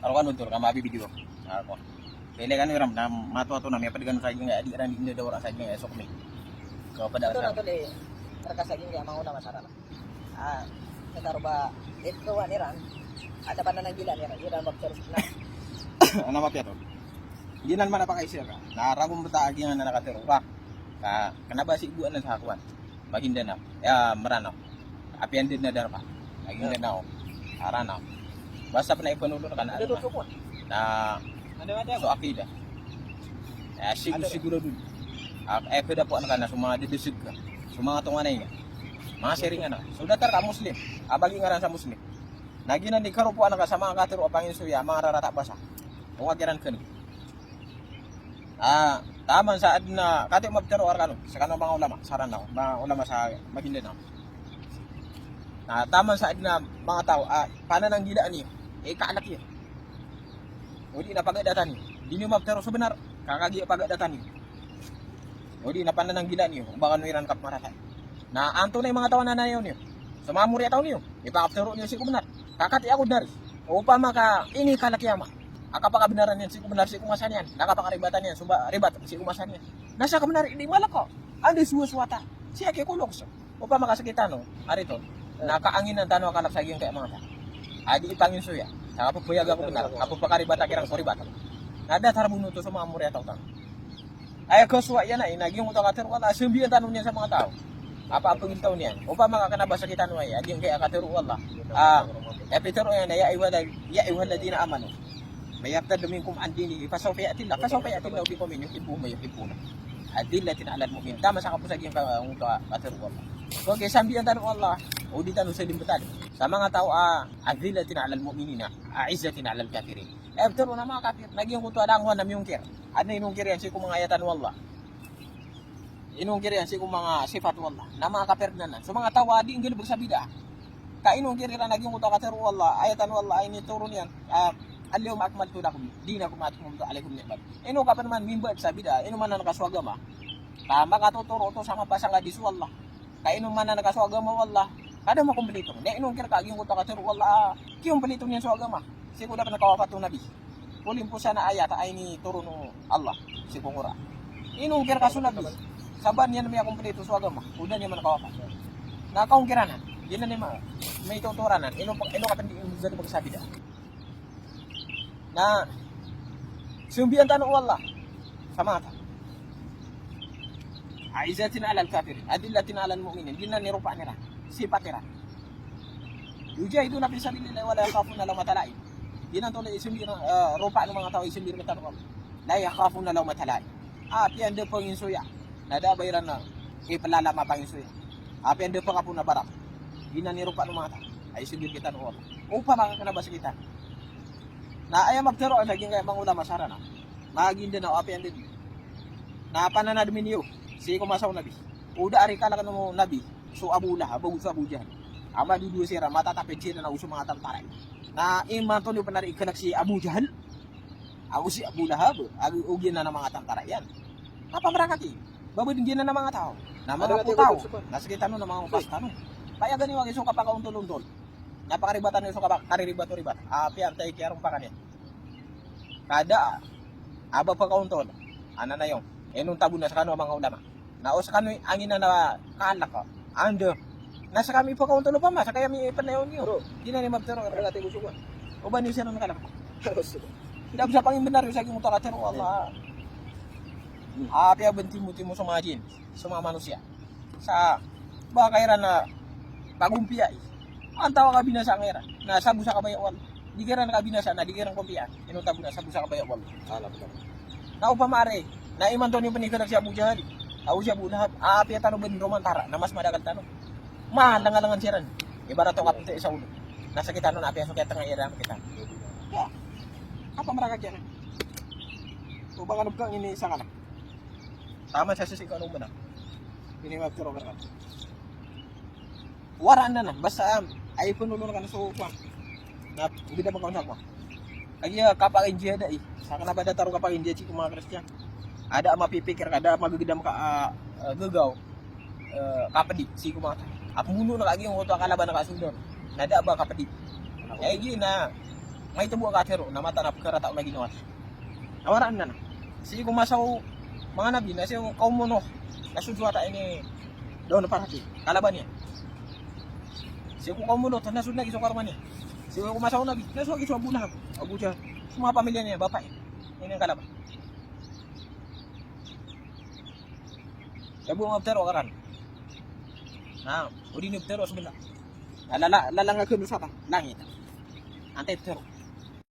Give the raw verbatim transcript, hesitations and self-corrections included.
Aro kano, tol, ka mabibidiyo. Ako. Pele kano iran na matoato na miyapad kano sa giyangkaya, di iran di ndadaw ra sa giyangkaya sokmi. So, pada. Ito na, tol, eh, reka sa giyangkaya manga ulama sa Rana. Ah, sa taro ba, ito, ano iran? Ada ba na nagila iran? Iran ba, tol, na? Ano mapiya, tol? Giyanan man a pakaisa ka. Na ragon bata a giyanan a katero ka. Ka, kena ba si ibuan sa hakuan. Maguindanao, ya, Meranaw. Apiya anda den a darpa. Maguindanao, Ranaw. Basta pena ipanolon ka na, na so akida. Ya, sigur, sigurado. Ah, eh, pwede po ang kana, so manga dedeseg ka. So manga tonganay nga. Manga siringan ka. So datar ka Muslim. Abagi ngaran sa Muslim. Na giyanan i karopoan ka sa manga katero a panginsoya, manga rarata a basa. O nga kiran kani. Ah, taman sa aden a, kati maptero a rekano, sekano manga ulama sa Ranaw, manga ulama sa Maguindanao. Na taman sa aden a manga taw a panananggilaan iyo i kalek iyo. O di na pagadatan iyo. Di niyo maptero so benar, ka kagiya pagadatan iyo. O di na panananggilaan iyo, o ba kano iran kapmaratay. Na antonaa i manga taw a nanayaw niyo? So manga moriyataw niyo, ipakaptero niyo sii ko benar. Ka kati ako dari, opama ka ini kalek iyo ma a kapakabenaran iyan sii ko benar, sii ko masa niyan, na kapakaribatan iyan so ba ribat sii ko masa niyan. Na sa kabenar i di malek ko, anda so sowata, sii aki ko lokes. Opama ka sekitano, ari, tol, na kaanginan tano a kalek sa giyangkaya manga taw a di ipanginsoya, sa kapepeyaga ko benar, kapepakaribata kiran ko ribat. Na datar bo oto so manga moriyataw tano. Aya kasowa iyan a ina giyangkoto a katero o Allah, sambiyan tano niyan sa manga taw a papagintaw niyan. Opama ka kena ba sekitano aya, a giyangkaya katero o Allah. Ah, aya pitero iyan a, "Ya ayyuhal-, ya ayyuhalladhina amanu, man yartadda minkum an dinihi fasawfa ya'tillah, fasawfa ya'tillahu biqawmin yuhibbuhum wa yuhibbunahu. Adhillatin 'alal mu'minin." Taman sa kaposa giyangkoto a katero o Allah. Ogaid sambiyan tano o Allah, o di tano salimbetan sa manga taw a adhillatin 'alal mu'minina, a'izzatin 'alal kafirin. Eh, pitero na manga kafir, na giyangkoto a langowan a miyongkir. Aden a inongkir iyan sii ko manga ayatan o Allah. Inongkir iyan sii ko manga sifat o Allah. Na manga kafir den anan. So manga taw a di nggalebek sa bid'ah. Ka inongkir iran a giyangkoto a katero o Allah, ayatan o Allah a initoron iyan, ah, "Al-yawma akmaltu lakum dinakum wa atmamtu alaykum ni'mati." Ino ka pen man mimbed sa bid'ah, ino man anan ka so agama. Ka makatotoro oto sa mapasang a hadis o Allah. Ka ino man anan ka so agama o Allah, ka da makomplito. Na inongkir ka a giyangkoto a katero o Allah a kiyompleto niyan so agama sii ko da pen kawafat o Nabi. Polimposan a ayat a initoron o Allah sii ko Qur'an. Inongkir ka so Nabi, sa ba niyan miyakomplito so agama o da niyan man kawafat. Na kaongkir anan, giyanan i ma-, maitotoor anan, ino pa-, ino ka pen di nggalebek sa bid'ah. Na sambiyan tano o Allah sa manga taw. A'izzatin 'alal kafirin, adhillatin 'alal mu'minin. Giyanan i ropaan iran, sipat iran. Yujahiduna fi sabilillahi wa la yakhafuna lawmata la'im. Giyanan, tol, i sambiyan, eh, ropaan o manga taw a isambiyan tano o Allah. La yakhafuna lawmata la'im. Apiya anda panginsoya, na da a ba iran a ipelalam a panginsoya. Apiya anda pangapon a barak, giyanan i ropaan o manga taw a isambiyan tano o Allah. Opama ka kena ba sekitano. Na aya maptero a sa giyangkaya manga ulama sa Ranaw, Maguindanao, apiya anda di, na pananadmin iyo sii ko masa o Nabi. O da a rikalek o Nabi so Abu Lahab ago so Abu Jahal. A madodowa siran, matatapid siran ago so manga tantara iyan. Na imanto niyo pen a rikalek si Abu Jahal ago si Abu Lahab, ago, o giyanan a manga tantara iyan. Kapamrakati. Ba ba den giyanan a manga taw na manga potaw. Na sekitano na manga opas tano. Payagan iyo aki so kapakaontol-ontol. Na pakaribatan iyo so kapa-, kariribat o ribat. Apiya antay kiyarompakan iyan. Ka da a ba pakaontol, anan ayo. Inonta bo na sekano a manga ulama. Na o sekano i anginan a kalek, anda. Na sekami pakaontol opama, sekami ipanayaw niyo. Bro. Giyanan i maptero. Ada kati ko sukuan. O ba niyo siran kalek. Terus. Da bo sa pangimbenar iyo sa giyangkoto a katero o Allah. Hmm. Apiya ben timo-timo so manga jin, so manga manosiya. Sa ba ka iran a pagompiyai. Antawaa ka binasa nga iran. Na sabo sa kabaya o Allah. Di ka iran kabinasa, na di ka iran kompiyaan. Inonta bo na sabo sa kabaya o Allah. Alhamdulillah. Na opama ari, na imanto niyo pen ikalek si Abu Jahal ago si Abu Lahab, apiya tano ben romantara, na mas madakl tano. Malangalangan siran. Ibarat o kapente sa ulo. Na sekitano na apiya so kiyatenga iran, kita. Ya. Apa mereka kira? O ba kano beka ini isa ka na. Taman sa sisi kano mena. Ini maptero ka. Waraan anan, basta, am, ay penolon kano so kuan. Na, geda makaon sa kuan. Kagiya kapakaindiya da i. Sa kena ba da taro kapakaindiya sii ko manga Kristiyan. Ada a mapipikir ka, ada a magegedam ka, ah, ah, gegaw. Eh, kapedi sii ko manga taw. A pemono na kagiya ngoto a kalaban a kasodor. Na da a ba kapedi. Kagiya na, Maito bo a katharo na mataan a pkharata o lagid o Allah. Na waraan anan. Sii ko masa o manga nabi na sii ko kaom o Nuh na so Juwata ini daon o parati. Kalaban iyan. Sii ko kaom o Lut na so lagid so karoma niyan. Sii ko masa o nabi na so lagid so Abu Lahab, Abu Jahal. So manga pamilya niyan, bapa iyan. Ini kalaban. Sii bo manga ptharo a karan. Na, o di niyo ptharo a so bnar. Na lala, lalang a kano sa ka langit. Antaa i ptharo.